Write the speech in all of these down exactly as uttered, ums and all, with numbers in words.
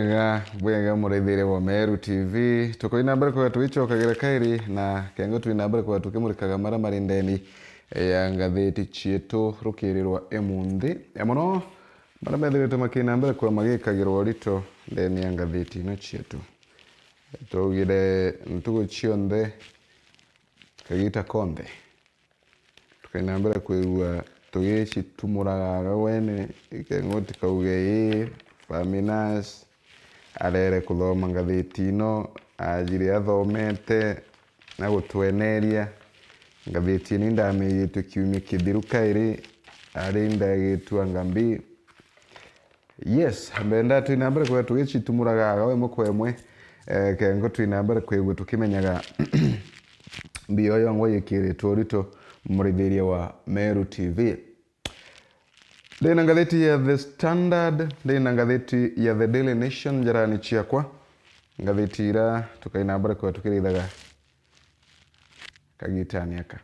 Bwega, bwega, muraithiria bwa Meru T V. Tukoina mbere kwega tugicokagira kairi na kengo twina mbere kwega tukimurikaga mara mari ndeni ya ngathiti cietu rukirirwa imunthi. E mono, mara methiritwe makina mbere kwega magikagirwa urito ndeni ya ngathiti ino cietu. Twaugire ntugu cionthe, kagita konthe. Tukaina mbere kwigua tugicitumuraga wene, ikengo tikauge ii, Faminas arere kuthoma ngathiti ino, ajire athomete na gutweneria. Ngathiti ino indamigitwe kiumia kithiru kairi, ari ndagitwa ngambi. Yes, mbenda twina mbere kwigua tugicitumuraga we mukwe mwe, eh, kengo twina mbere kwigua tukimenyaga mbio yongwa yikiritwe urito murithiria wa Meru T V. Ndina ngathiti ya The Standard, ndina ngathiti ya The Daily Nation njarani ciakwa. Ngathiti ira tukaina mbere kwigua tukirithaga kagitani aka.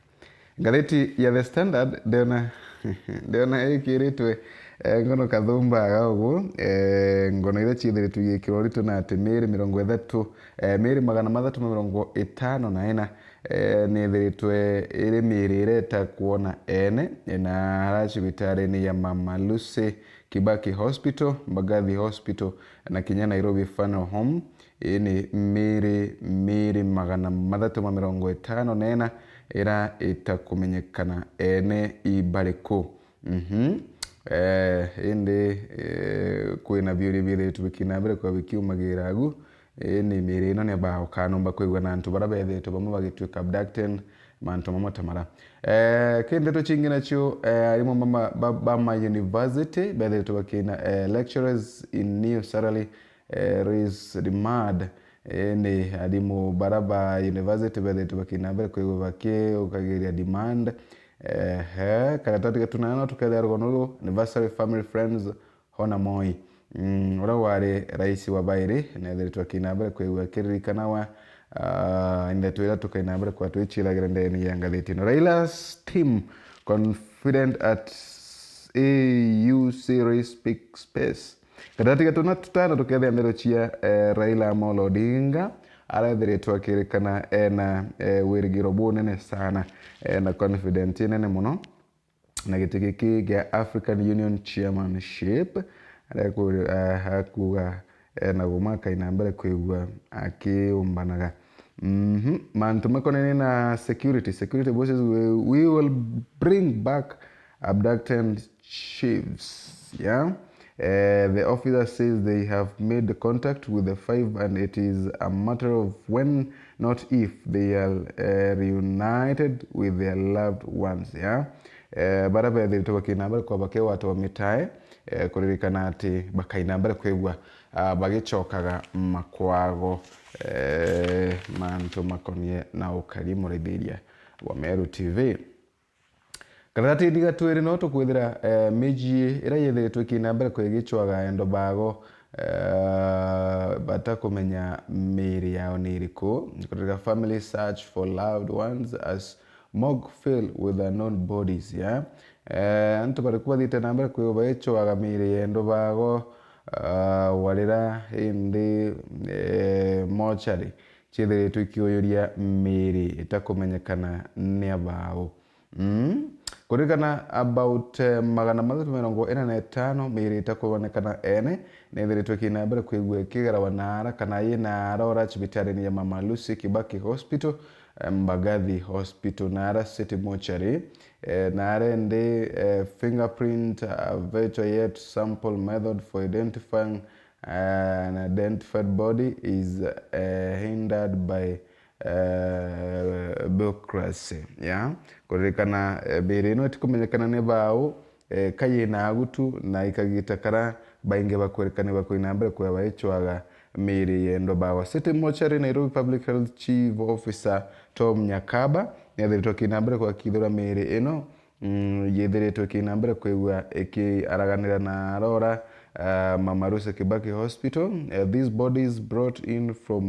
Ngathiti ya The Standard, ndiona, ndiona ikiritwe, eh, ngono kathumbaga ugu, eh, ngono iria ciithiritwe igikirwa urito na ati miri mirongo ithatu, eh, miri magana mathatu ma mirongo itano na ina, eh, niithiritwe iri miri ireta kwona ene, na ara cibitarini ya Mama Lucy Kibaki Hospital, Mbagathi Hospital, na kinya Nairobi Funeral Home. Ii ni miri, miri magana mathatu ma mirongo itano na ina ira itakumenyekana ene ibariku. Mhm. Eh, indi, eh, kwina biuria biithiritwe bikina mbere kwa bikiumagira agu. Ii ni miri ino ni baa ukanomba kwigua na antu bara bethiritwe bamwe bagituika abducted, mantu mamwe ta mara. Eh, ki ndeto cingi nacio, eh, arimu ba ma-, ba, ba ma university bethiritwe bakina, eh, lecturers in new salary eh, raise demand. Eh, ni arimu bara ba university bethiritwe bakina mbere kwigua bakiukagiria demand. Ehe, karatati ga tunana tukethira rugono ruru ni Bursary Family Friends Hona Moi. Mm, uria wari rais wa bairi, nethiritwe akina mbere kwigua akiririkanawa, ah, ndeto iria tukaina mbere kwa twiciragira ndeni ya ngathiti ino. Raila's team confident at A U C race big space. Gatati ga tuna tutano tukethia ndeto cia, eh, Raila Amolo Odinga, arethiritwe akirikana ena, eh, wirigiro bunene sana, ena confident inene mono na giti giki gia African Union chairmanship. Areku-, eh, akuga ena guma akaina mbere kwigua akiumbanaga. Mhm. Mantu makonainie na security. Security bosses, we, we will bring back abducted chiefs, yeah? Eh, the officer says they have made contact with the five and it is a matter of when, not if, they are, eh, reunited with their loved ones, yeah? Eh, bara bethiritwe bakina mbere kwa bakigwatwa mitae, eh, kuririkana ati bakaina mbere kwigua, ah, bagicokaga makwago, eh, mantu makonie na ukari murithiria wa Meru T V. Karatati ga twiri no tukwithira, eh, miji iria yithiritwe ikina mbere kwigicwaga endo bago, eh, batakumenya miri yao ni iriku. Kuririka family search for loved ones as morgue fill with unknown bodies, yeah? Eh, antu bariku bathiite na mbere kwigua bagicwaga miri ya endo bago, ah, warira indi, eh, mortuary ciithiritwe ikiuyuria miri itakumenyekana ni abau. Mm. Kuririkana about, eh, magana mathatu mirongo ina na itano miri itakuonekana ene, nithiritwe ikina mbere kwigua ikigarawa naara kana yi naara ora cibitarini ya Mama Lucy Kibaki Hospital, eh, Mbagathi Hospital, naara City Mortuary, eh, naara indi, eh, fingerprint, uh, virtual yet sample method for identifying, uh, an identified body is, uh, hindered by, uh, bureaucracy, yeah? Kuririkana, eh, miri ino itikumenyekana ni bau, eh, kayina agutu na ikagita kara baingi bakwerekana bakwina mbere kwea baicwaga miri yendo bawa. City Mortuary, Nairobi Public Health Chief Officer Tom Nyakaba niathiritwe akina mbere kwakithura miri ino, mm, yithiritwe ikina mbere kwigua ikiaraganira na arora, ah, Mama Lucy Kibaki Hospital. Eh, these bodies brought in from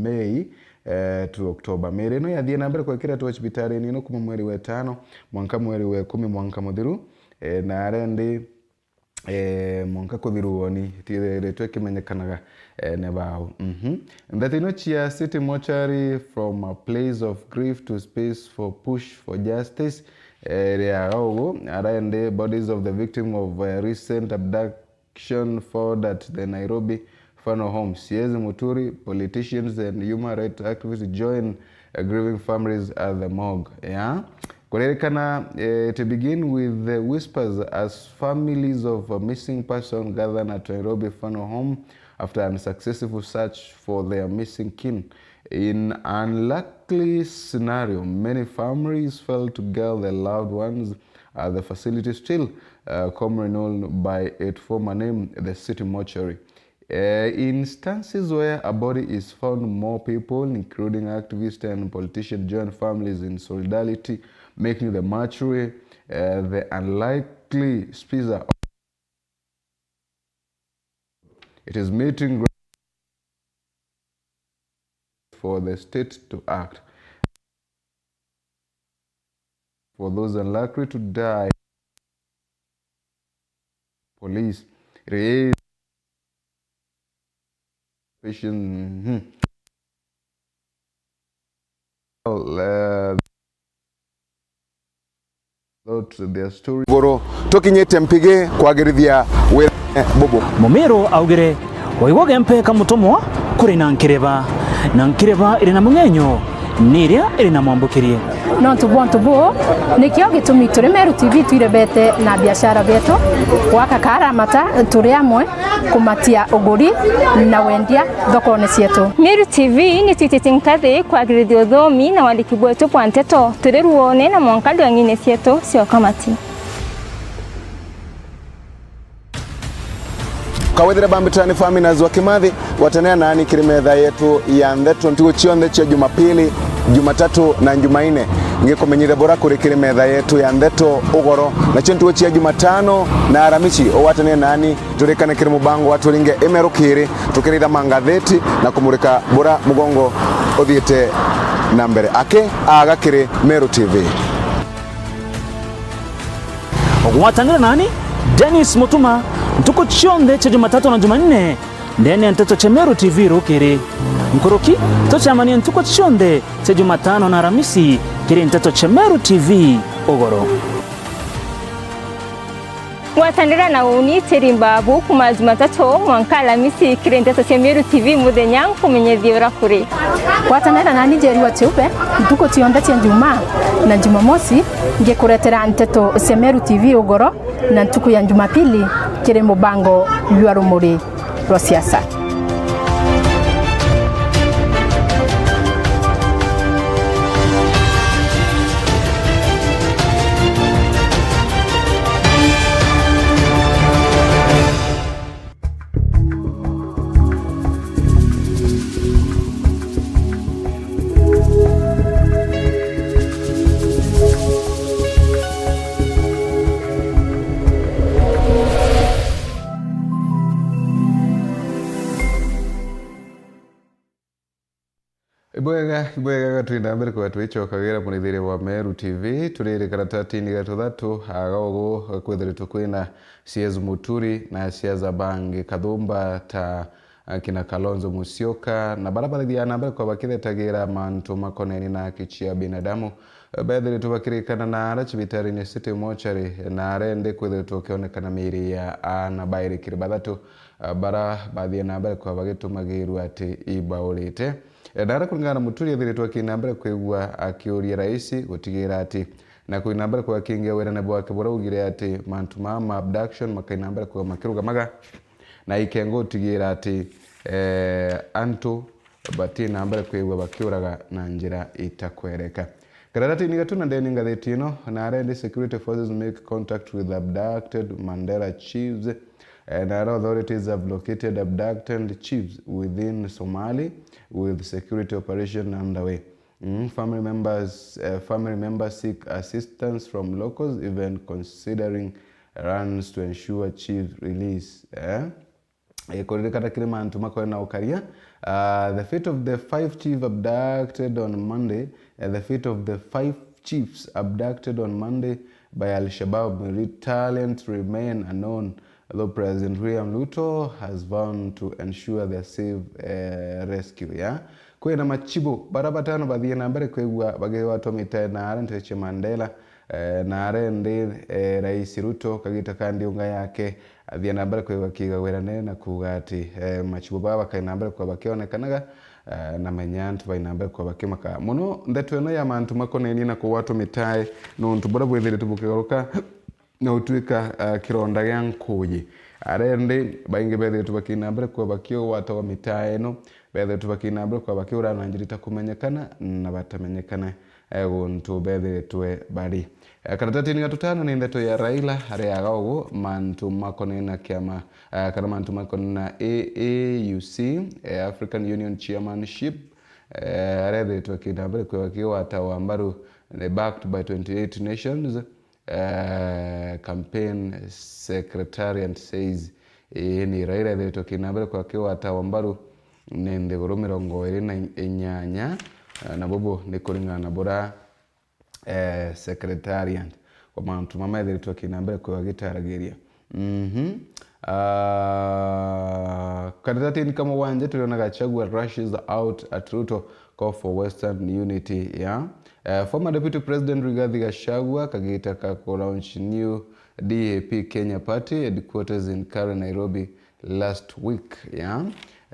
May, eh, to October. Miri ino yathie na mbere kwekiretwe cibitarini ino kuma mweri wa itano mwanka mweri wa ikumi mwanka muthiru, eh, na arendi eh, mwanka kuthirwa uoni, itithiritwe ikimenyekanaga, eh, ni bau. Mhm. Ndeto ino cia City Mortuary, from a place of grief to space for push for justice, eh, riaga ugu, aria indi bodies of the victim of, eh, recent abduction found at the Nairobi funeral home. C S Muturi, politicians and human rights activists join, uh, grieving families at the morgue. Yeah. Kuririkana, eh, to begin with the whispers as families of a missing person gather at Nairobi funeral home after unsuccessful search for their missing kin. In unlikely scenario, many families fail to gather their loved ones at the facility, still, uh, commonly known by its former name, the City Mortuary. Uh, instances where a body is found, more people, including activists and politicians, join families in solidarity, making the mortuary, uh, the unlikely space. It is meeting ground for the state to act. For those unlikely to die, police raise patient, mhm. Well, uh, thought their story. Iguru, tukinyite mpigi kwagirithia wira bubu. Mumiru augire, waigua gempe ka mutumwa kuri na nkireba, na nkireba iri na mung'enyo ni iria iri na mwambukirie. Nontu bwa untu buu, nikio gitumi turi Meru T V twirebete na biashara bietu, gwaka karamata turi amwe, kumatia uguri na wendia thokone cietu. Meru T V ni twititie nkathi kwagirithia uthomi na wandiki bwetu bwa nteto turi ruone na mwanka ndwang'ine cietu cia ukamati. Kawethire bambitani Faminas wa Kimathi, gwatanira nani kiri metha yetu ya ndeto ntuku cionthe cia Jumapili, Jumatatu na Jumaine. Ngikumenyithia bura kuri kiri metha yetu ya ndeto ugoro. Nacio ntuku cia Jumatano na Aramisi, ugwatanire nani turikane kiri mubango wa Turinge Imeru Kiri, tukiritha mangatheti na kumurika bura mugongo uthiite na mbere. Aki aga kiri Meru T V. Ugwatanire nani, Dennis Mutuma, ntuku cionthe cia Jumatatu na Jumanne, ndene ya nteto cia Meru T V rukiri. Nkuruki, tucemanie ntuku cionthe cia Jumatano na Aramisi kiri nteto cia Meru T V ugoro. Gwatanira na uni Teri Mbabu kuma Jumatatu mwanka Alamisi kiri nteto cia Meru T V muthenya, nkumenyithia uria kuri. Gwatanira nani Njeri wa Chiube ntuku cionthe cia Njumaa na Jumamosi, ngikuretera nteto cia Meru T V ugoro, na ntuku ya Jumapili kiri mubango jwa Rumuri rwa Siasa. Ibwega, ibwega, turi na mbere kwega twicokagira murithiria wa Meru T V, turirikana tatini ga tuthatu, aga ugu kwithiritwe kwina C S Muturi na siasa bangi kathumba ta, eh, kina Kalonzo Musyoka, na bara bathithia na mbere kwa bakithetagira mantu makoneni na haki cia binadamu, eh, bethiritwe bakirikana na ara cibitarine City Mortuary, na arendi kwithiritwe ukionekana miiri ya aana bairi kiri bathatu, eh, bara bathie na mbere kwa bagitumagirua ati ibaurite. Eh, na ara kuringana na Muturi ethiritwe akina mbere kwigua akiuria raisi gutigira ati na kuina mbere kwa kingia wirane bwake buria augire ati mantu maa ma abduction makaina mbere kwa makirugamaga, na ikenga utigira ati, eh, antu batina mbere kwigua bakiuraga na njira itakwereka. Karatatini gatu na ndeni ngatheti ino, na arendi security forces make contact with abducted Mandera chiefs. Eh, na ara authorities have located abducted chiefs within Somali with security operation underway. Mm, family members, eh, family members seek assistance from locals, even considering runs to ensure chief release. Eh? Eh, kuririkana kiri mantu makoe na ukaria. Uh, the fate of the five chief abducted on Monday, eh, the fate of the five chiefs abducted on Monday by Al-Shabaab militant remain unknown, though President William Ruto has vowed to ensure their safe, eh, rescue, ya. Kwina machibu bara batano bathie na mbere kwigua bagigwatwa mitae na ara nteche Mandela, eh, na ara indi, eh, Rais Ruto kagita ka ndiunga yake athie na mbere kwigua kiigagwirane na kuuga ati, eh, machibu baa bakai na mbere kwa bakionekanaga, eh, na menya antu bai na mbere kwa bakimaka. Muno ndeto ino ya mantu makonenie na kugwatwa mitae nontu buria bwithiritwe bukigaruka na gutwika, eh, kironda gia nkuuji. Ara indi baingi bethiritwe bakina mbere kwa bakiugwatagwa mitae ino, bethiritwe bakina mbere kwa bakiura na njira itakumenyekana na batamenyekana, eh, guntu bethiritwe bari. Eh, karatatini ga tutano ni ndeto ya Raila, areaga ugu mantu makonena kiama, eh, kana mantu makonena A A U C, eh, African Union Chairmanship, eh, arethiritwe akina mbere kwa bakiugwatagwa mbaru, eh, backed by twenty-eight nations, eh, campaign secretariat says, ii ni Raila ethiritwe kina mbere kwa kiwatawa mbaru ni nthiguru mirongo iri na inyanya, eh, na bubu ni kuringana na bura, eh, secretariat kwa mantu mama ethiritwe kina mbere kwa gitaragiria. Mhm. Ah, karatatini ka mugwanja turiona Gachagua rushes out at Ruto call for Western unity, ya. Eh, former Deputy President Rigathi Gachagua kagita ka ku launch new D A P Kenya Party headquarters in Karen, Nairobi last week, ya.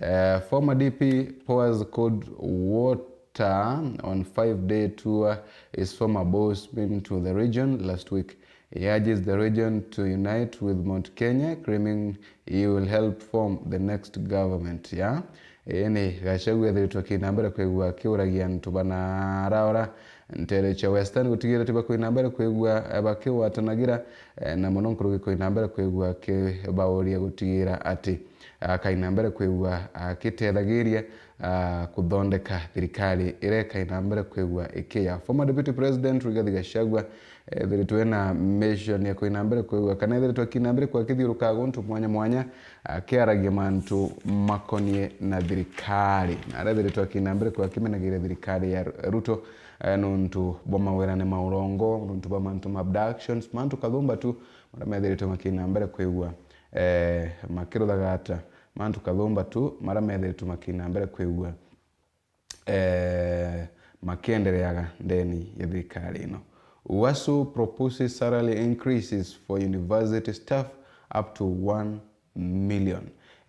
Eh, former D P pours cold water on five-day tour his former boss been to the region last week. He urges the region to unite with Mount Kenya, claiming he will help form the next government, ya. Ii ni Gachagua ethiritwe akina mbere kwigua akiuragia antu bana araora ntere cia Western gutigira ati bakwina mbere kwigua, eh, bakiwatanagira, eh, na muno nkuruki kwina mbere kwigua akibauria gutigira ati akaina mbere kwigua akitethagiria, ah, kuthondeka thirikari iria ikaina mbere kwigua ikiya. Former Deputy President Rigathi Gachagua ethiritwe na mission ya kuina mbere kwigua kana ethiritwe akina mbere kwa kithiuruka guntu mwanya mwanya akiaragia mantu makonie na thirikari. Na arethiritwe akina mbere kwa akimenagiria thirikari ya Ruto, eh, nuntu bwa mawirane ma urongo, nuntu bwa mantu ma abductions, mantu kathumba tu maria methiritwe makina mbere kwigua, eh, makiruthaga ata, mantu kathumba tu maria methiritwe makina mbere kwigua, eh, makiendereaga ndeni ya thirikari ino. UASU proposes salary increases for university staff up to one million.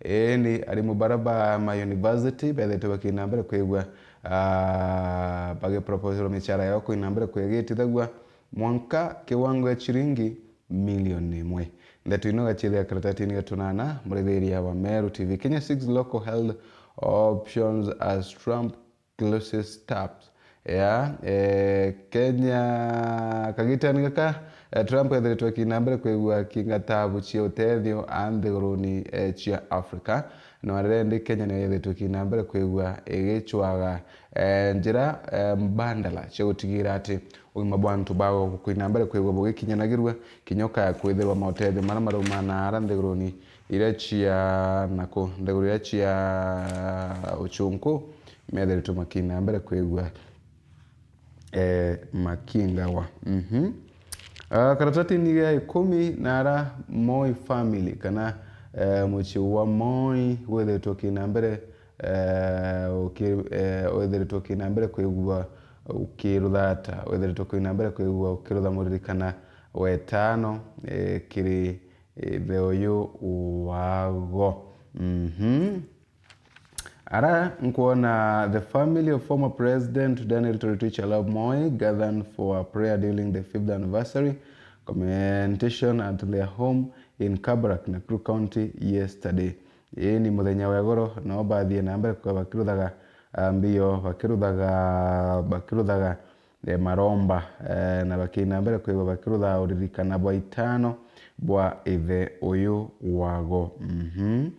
Indi arimu bara ba ma university bethitwe bakina mbere kwigua, ah, bagiproposerwa michara yao kwina mbere kwigitithagua mwanka kiwango ya chiringi milioni imwe. Ndeto ino gachithia karatatini ga tunana, murithiria wa Meru T V. Kenya seeks local health options as Trump closes tabs. Ya, eh, Kenya, kagitani gaka, eh, Trump ethiritwe akina mbere kwigua akinga tabu cia utethio a nthiguruni, eh, cia Africa. No aria indi Kenya niyo yethiritwe akina mbere kwigua igicwaga, eh, njira, eh, mbandala cia gutigira ati ugima bwa antu bao bukwina mbere kwigua bugikinyanagirua, kinya ukaya kwithirwa mautethio maria marauma na ara nthiguruni iria cia naku, nthiguru iria cia uchunku, methiritwe makina mbere kwigua, eh, makingawa. Mhm. Ah, karatatini ya ikumi na ara Moi family, kana, eh, mucii wa Moi withiritwe ukina mbere, eh, uki-, eh, withiritwe ukina mbere kwigua ukiruthata, withiritwe ukina mbere kwigua ukirutha muririkana wetano, eh, kiri ithe uyu wago. Mhm. Ara nkwona the family of former President Daniel Toroitich arap Moi gathered for a prayer during the fifth anniversary commemoration at their home in Kabarak, Nakuru County yesterday. Ii ni muthenya wa igoro, nao bathie na mbere kwa bakiruthaga, ah, mbio, bakiruthaga, bakiruthaga eh, maromba, eh, na bakina mbere kwigua bakirutha uririkana bwa itano bwa ithe uyu wago. Mhm.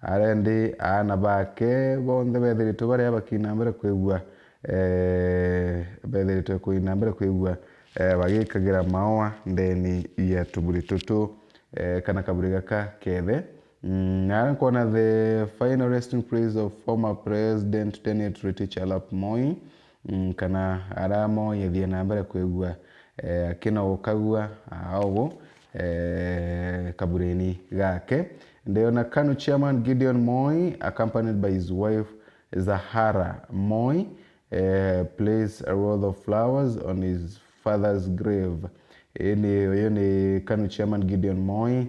Aria ndi aana bake bonthe bethiritwe baria bakina mbere kwigua, eh, bethiritwe kuina mbere kwigua, eh, bagikagira maua ndeni ya tuburi tutu, eh, kana kaburi gaka kethe. Mm, na aria nkwona the final resting place of former President Daniel Toroitich arap Moi, mm, kana ara Moi ethie na mbere kwigua, eh, akinogokagua, ah, ugu, eh, kabureni gake. Ndiona KANU chairman Gideon Moi, accompanied by his wife Zahara Moi, eh, place a wreath of flowers on his father's grave. Indi uyu ni KANU chairman Gideon Moi,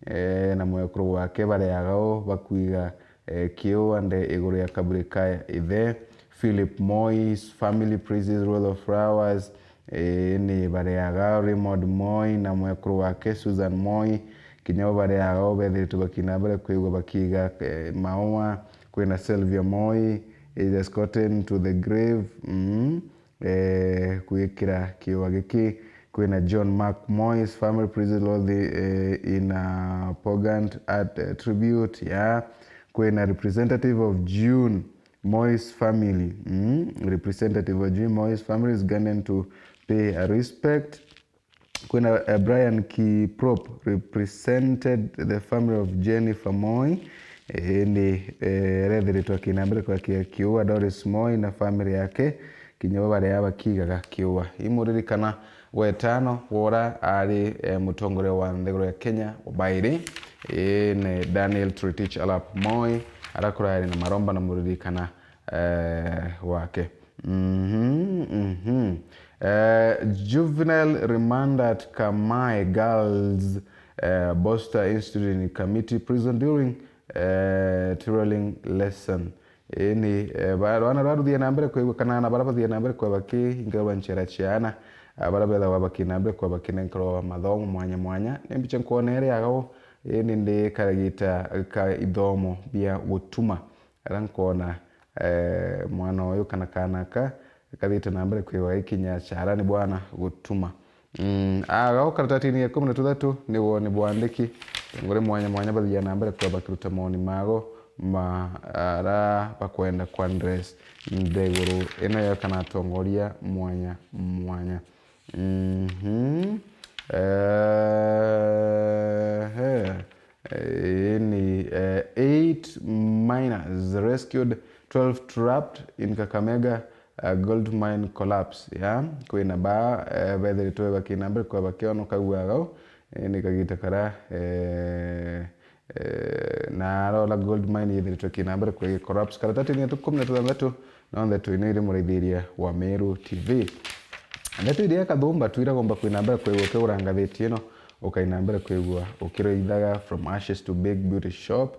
eh, na mwekuru wake bari agao bakwiga, eh, kiua nde iguru ya kaburi ka ithe. Philip Moi's family places wreath of flowers, eh, ni bari agao. Raymond Moi na mwekuru wake Susan Moi, kinya bo bari agao bethiritwe bakina mbere kwigua bakiga, eh, maua. Kwina Sylvia Moi is escorted to the grave, mm, eh, gwikira kiua giki. Kwina John Mark Moi's family places wreath, eh, in a poignant at, eh, tribute, yeah. Kwina representative of June Moi's family, mm, representative of June Moi's family is Ugandan to pay a respect. Kwina, eh, Brian Kiprop represented the family of Jennifer Moi, eh, ni, eh, arethiritwe akina mbere kwa kia kiua Doris Moi na family yake, kinya bo baria bakigaga kiua. Imuririkana wetano wora ari, eh, mutongoria wa nthiguru ya Kenya wa bairi, eh, ni Daniel Toroitich arap Moi, arakurari na maromba na muririkana, eh, wake. Mhm, mhm. Eh, juvenile remand at Kamae Girls, eh, Boster Institute in Kamiti Prison during, eh, trailing lesson. Ini, eh, ba-, rwana rwaruthie na mbere kwigua kana ana bara bathie na mbere kwa baki inga ba nchera ciana, ah, bara bethawa baki na mbere kwa baki na nkoro mathomo mwanya mwanya. Ni mbicha nkwona iri agao, ini ndi karagita ka ithomo bia gutuma. Ara nkoona, eh, mwana uyu kana kaana aka kathiite na mbere kwigwa gikinya carani bwana gutuma. Mm, agao karatatini ya ikumi na tuthatu ni woni bwandiki. Nguri mwanya mwanya bathiaga na mbere kwamba kiruta mawoni mago ma ara bakwenda kwa dress nthiguru ino ya kana atongoria mwanya mwanya. Mhm. Eh, eh. Eh, ni, eh, eight miners rescued, twelve trapped in Kakamega, uh, gold mine collapse, ya. Kwina ba, eh, bethiritwe bakina mbere kwa bakionoka gau, eh, ni kagita kara, eh, eh, na arora gold mine yithiritwe kina mbere kwa collapse. Karatatini ya ikumi na tuthantatu, no ndeto ino iri muraithiria wa Meru T V. Ndeto iria kathumba twiragomba kwina mbere kwigua ukigura ngathiti ino, ukaina mbere kwigua ukiroithaga From Ashes to Big Beauty Shop,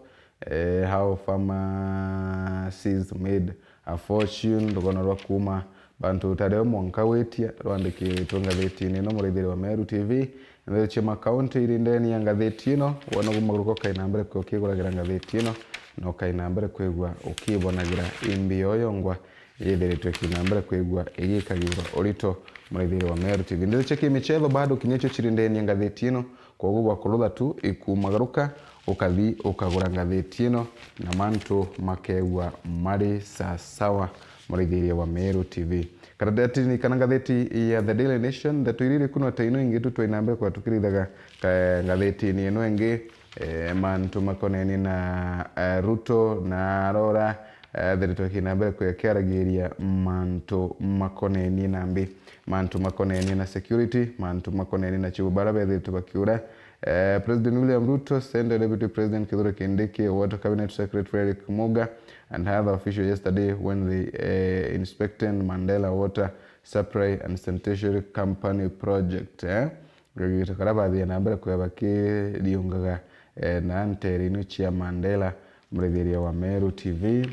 eh, How Pharmacies Made a Fortune, rugono rwa kuma bantu utari o mwanka witia rwandikiritwe ngathitini ino muraithiri wa Meru T V. Nthiri cia makaunti iri ndeni ya ngathiti ino, wona kumaguruka ukaina mbere kwigua ukiguragira ngathiti ino, na ukaina mbere kwigua ukibonagira imbi yoyo ngwa yithiritwe ikina mbere kwigua igikagirwa urito muraithiri wa Meru T V. Ndeto cia kimichetho bado kinya icio ciri ndeni ya ngathiti ino, kwoguo bwa kurutha tu ikumagaruka, ukathi ukagura ngathiti ino, na mantu makegua mari sasawa muraithiri wa Meru T V. Karatatini kana ngathiti ya The Daily Nation, ndeto iria iri kuno ta ino ingi tu twaina mbere kwa tukirithaga ka-, ngathitini ino ingi, eh, mantu makonenie na, eh, Ruto na arora, eh, thiritwe kina mbere kwiga kiaragiria mantu makonenie na mbi, mantu makonenie na security, mantu makonenie na chibu bara bethiritwe bakiura. Eh, President William Ruto sent Deputy President Kithure Kindiki, Water Cabinet Secretary Eric Muga, and other officials yesterday when they, eh, inspected Mandela Water Supply and Sanitation Company project, eh. Gagita karia bathie na mbere kwia bakiriungaga, eh, na ntere ino cia Mandela, muraithiria wa Meru T V.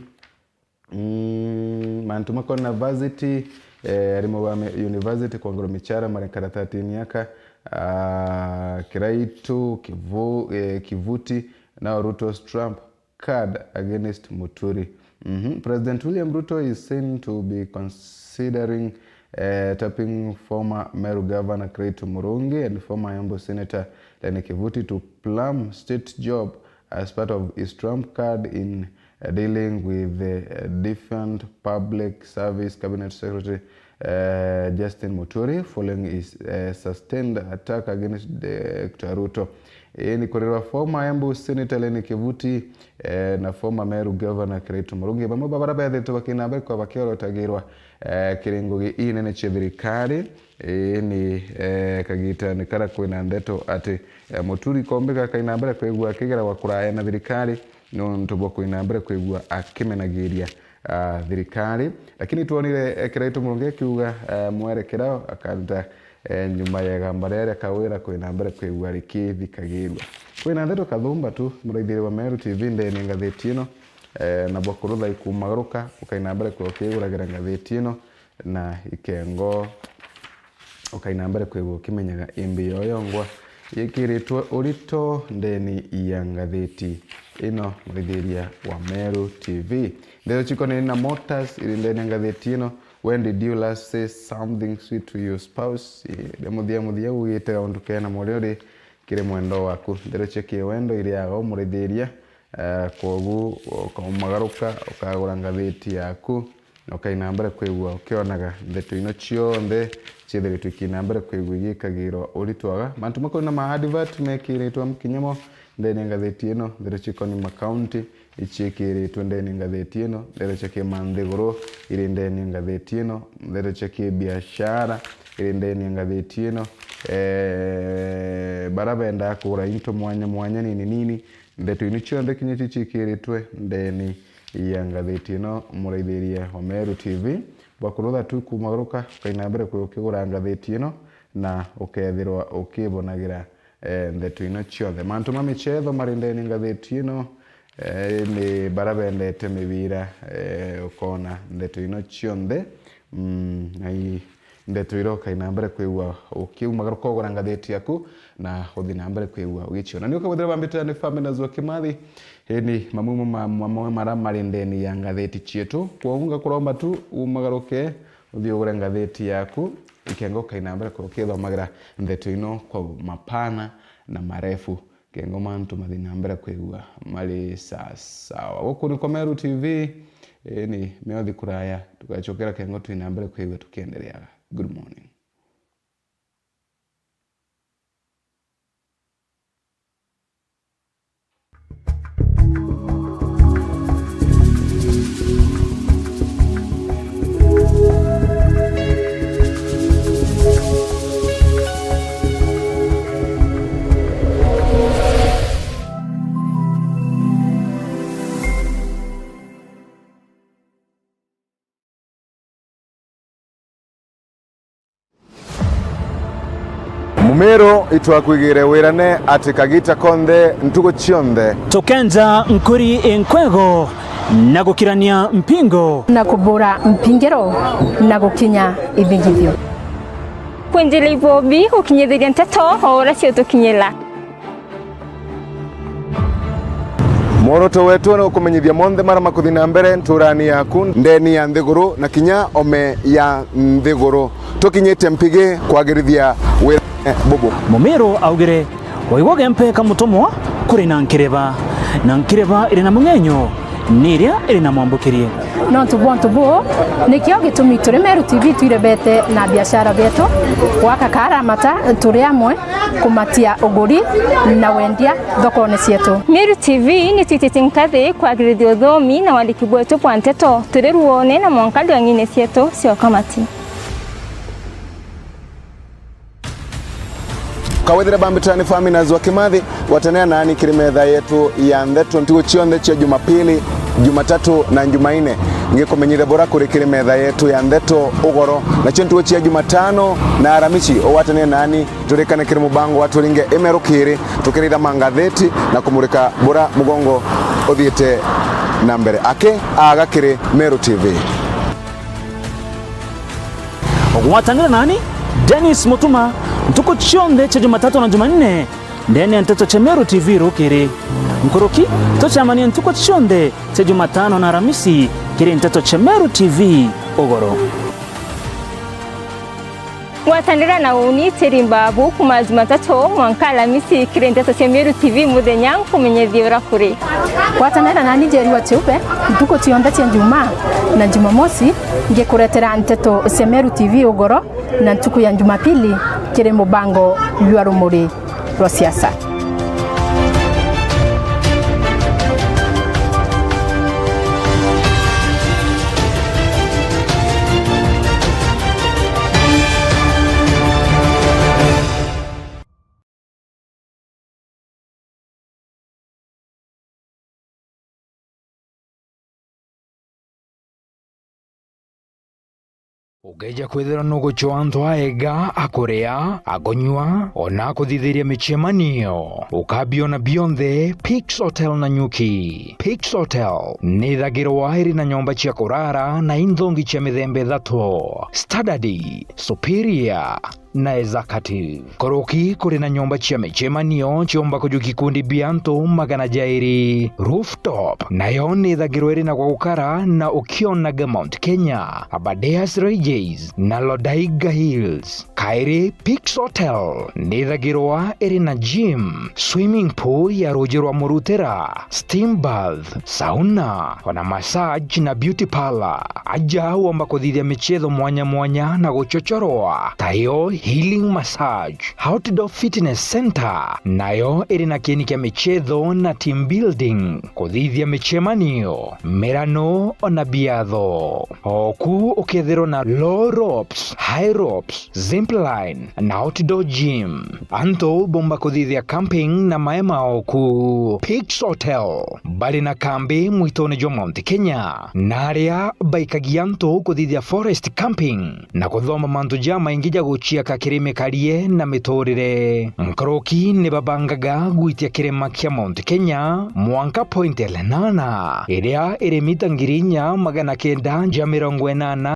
Mm, mantu makona varsity, eh, arimu ba me-, university kwongerwa michara mari karatatini aka, ah, Kiraitu, Kivu-, eh, Kivuti, nao Ruto's trump card against Muturi. Mhm. President William Ruto is seen to be considering, eh, tapping former Meru Governor Kiraitu Murungi and former Embu Senator Lenny Kivuti to plumb state job as part of his trump card in, uh, dealing with the, uh, defunct Public Service Cabinet Secretary, uh, Justin Muturi following his, uh, sustained attack against Doctor Ruto. Ii ni kurirwa former Embu Senator Leni Kivuti, eh, na former Meru Governor Kiraitu Murungi, bamwe ba baria beethirite bakiina mbere kwa bakiorotagirwa, eh, kiri ngugi inene cia thirikari. Ii ni, eh, kagitani karia kwina ndeto ati, eh, Muturi Kombika akaina mbere kwigua akigeragwa kuraya na thirikari niuntu bwa kuina mbere kwigua akimenagiria, ah, thirikari. Lakini twonire, eh, Kiraitu Murungi akiuga, eh, mwerekera akaruta, eh, nyuma ya igamba riria riakawira kuina mbere kwigua rikithikagirua. Kwina ndeto kathumba tu, muraithiria wa Meru T V ndene ngathiti ino, eh, na bwa kurutha ikumagaruka, ukaina mbere kwigua ukiguragira ngathiti ino, na ikengo ukaina mbere kwigua ukimenyaga imbi yoyongwa yikiritwe urito ndene ya ngathiti ino, muraithiria wa Meru T V. Ndeto cikonene na motors iri ndene ya ngathiti ino. When did you last say something sweet to your spouse? Ii, ria muthia muthia ugite kaundu kena muriuri kiri mwendwa waku. Ndeto cia kiwendo iriaga umurithiria, eh, kwogu ukaumagaruka, ukagura ngathiti yaku, na ukaina mbere kwigua ukionaga ndeto ino cionthe ciithiritwe ikiina mbere kwigua igikagirwa uritwaga. Mantu makonina ma advert mekiritwe amu kinya mo ndene ya ngathiti ino, ndeto cikoni makaunti iciikiritwe ndene ya ngathiti ino, ndeto cia kimanthiguru iri ndene ya ngathiti ino, ndeto cia kibiashara iri ndene ya ngathiti ino, eh, baria bendaa kugura into mwanya mwanya nini nini, ndeto ino cionthe kinya icio ciikiritwe ndene ya ngathiti ino, muraithiria wa Meru T V, bwa kurutha tu kumagaruka, ukaina mbere kwi ukigura ngathiti ino, na ukethirwa ukibonagira, eh, ndeto ino cionthe. Mantu ma michetho mari ndene ngathiti ino, eh, ni baria bendete mibira, eh, ukona ndeto ino cionthe. Mm, na i ndeto iria ukaina mbere kwigua ukiumagaruka ugura ngathiti yaku na uthi na mbere kwigua ugiciona. Ni ukagwethira bambita ni Family na Zua Kimathi, ini mamwe ma-, mamwe mara mari ndene ya ngathiti cietu. Kwogu ngakuromba tu umagaruke uthi ugure ngathiti yaku, ikenga ukaina mbere kwigua ukithomagira ndeto ino kwa mapana na marefu. Kengo mantu mathi na mbere kwigua mari sasawa. Guku ni kwa Meru T V, ini, miothi kuraya, tugacokera kengo twi na mbere kwigua tukiendeleaga. Good morning. Mumiru, itwakwigire wirane ati kagita konthe, ntugu cionthe. Tukenja nkuri inkwego na gukirania mpingo. Na kubura mpingiro na gukinya ithingithio. Kwinjira ibobi gukinyithiria nteto o uria ciutukinyira. Mworoto wetu ni gukumenyithia monthe mara makuthi na mbere nturani yaku, ndeni ya nthiguru na kinya ome ya nthiguru. Tukinyite mpigi kwagirithia wira bubu. Mumiru augire, waigua gempe ka mutumwa kuri na nkireba, na nkireba iri na mung'enyo ni iria iri na mwambukirie. Nontu bwa untu buu, nikio gitumi turi Meru T V twirebete na biashara bietu, gwaka karamata turi amwe, kumatia uguri na wendia thokone cietu. Meru T V ni twititie nkathi kwagirithia uthomi na wandiki bwetu bwa nteto turi ruone na mwanka riang'ine cietu cia ukamati. Kawethire bambitani Family na Zua Kimathi, gwatanira nani kiri metha yetu ya ndeto ntugu cionthe cia Jumapili, Jumatatu na Jumaine. Ngikumenyithia bura kuri kiri metha yetu ya ndeto ugoro. Nacio ntugu cia Jumatano na Aramisi, ugwatanire nani turikane kiri mubango wa Turinge Imeru Kiri, tukiritha mangatheti na kumurika bura mugongo uthiite na mbere. Aki aga kiri Meru T V. Ugwatanire nani, Dennis Mutuma, ntuku cionthe cia Jumatatu na Jumanne, ndene ya nteto cia Meru T V rukiri. Nkuruki, tucemanie ntuku cionthe cia Jumatano na Aramisi kiri nteto cia Meru T V ugoro. Gwatanira na uni Teri Mbabu kuma Jumatatu mwanka Alamisi kiri nteto cia Meru T V muthenya nkumenyethie uria kuri. Gwatanira nani Njeri wa Chiupe ntuku cionthe cia Njumaa na Jumamosi ngikuretera nteto cia Meru T V ugoro na ntuku ya Jumapili kiri mubango jwa Rumuri rwa Siasa. Ukeeja kwithirwa nugucwa antu aega, akuria, akunyua, ona akuthithiria micemanio, ukabiona bionthe Pix Hotel Nanyuki. Pix Hotel ni ithagirwa iri na nyomba cia kurara na inthongi cia mithemba ithatu: standard, superior, na executive. Nkuruki kuri na nyomba cia micemanio ciumba kujukia ikundi bia antu magana jairi. Rooftop nayo ni ithagirwa iri na gwa gukara na ukionaga Mount Kenya, Aberdares Ranges na Lodaiga Hills. Kairi, Pix Hotel ni ithagirwa iri na gym, swimming pool ya ruuji rwa murutira, steam bath, sauna, ona massage na beauty parlor. Aja womba kuthithia michetho mwanya mwanya na guchochorwa, tayo healing massage, outdoor fitness center, nayo iri na kieni kia michetho na team building, kuthithia micemanio, mirano, ona biatho. Oku ukethirwa na low ropes, high ropes, zipline, na outdoor gym. Antu bomba kuthithia camping na maema oku. Pix Hotel bari na kambi mwitone jwa Mount Kenya, na aria baikagia antu kuthithia forest camping na kuthoma mantu jamaingi ja guciaka kiri mikarie na miturire. Nkuruki ni babangaga gwitia kirima kia Mount Kenya mwanka Point Lenana, iria iri mita ngiri inya magana kenda ja mirongo inana.